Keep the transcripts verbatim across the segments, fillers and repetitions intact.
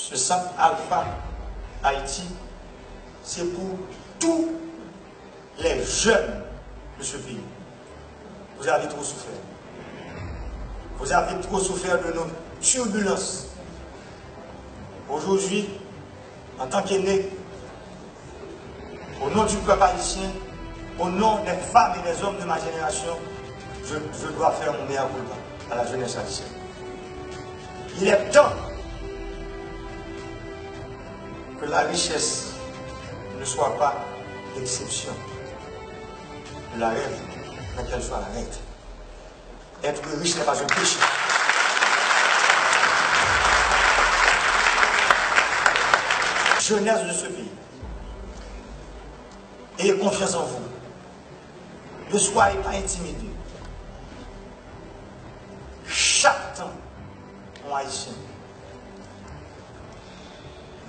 Ce centre Alpha Haïti, c'est pour tous les jeunes de ce pays. Vous avez trop souffert. Vous avez trop souffert de nos turbulences. Aujourd'hui, en tant qu'aîné, au nom du peuple haïtien, au nom des femmes et des hommes de ma génération, je, je dois faire mon mea culpa à la jeunesse haïtienne. Il est temps que la richesse ne soit pas l'exception de la règle, mais qu'elle soit la règle. Être riche n'est pas un péché. Jeunesse de ce pays, ayez confiance en vous. Ne soyez pas intimidés. Chak tan, yon Ayisyen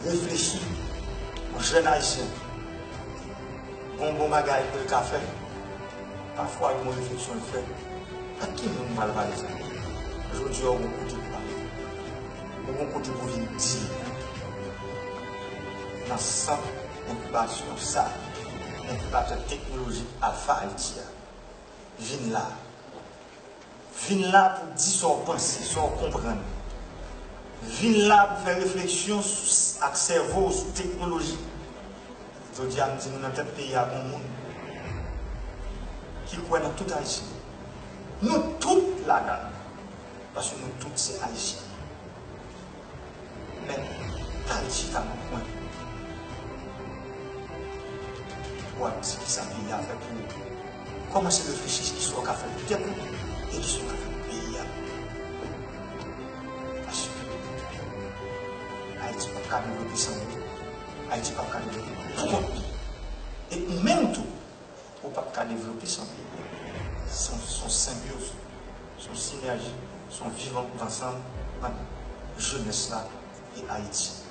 reflechi, yon jèn Ayisyen, gon bon bagay pou l ka fè, pafwa yon refleksyon l fè, ak ki moun m pral pale sa? Jodi a, ou gon kote pou pale. Ou gon kote pou vin di. Nan sant enkibasyon sa, enkibatè teknolojik Alpha Haïti a, vin la. Vin la pou di sa w panse, sa w konprann. Vin la pou fè refleksyon sou, ak sèvo w sou teknoloji. Jodi a, m di nou, nan tèt peyi a, gon moun ki kwè nan tout Ayisyen. Nou tout ladan l, paske nou tout se Ayisyen. Men, al chita nan kwen. W ap di kisa peyi a fè pou ou. Kòmanse reflechi kisa w ka fè pou tèt ou e kisa w ka fè pou peyi a. Paske Ayiti p ap ka devlope san ou. Ayiti p ap ka devlope pou kont li. E ou menm tou, ou p ap ka devlope san peyi a. Se yon, se yon senbyoz, se yon sinèji, se yon viv ansanm ant jenès la e Ayiti.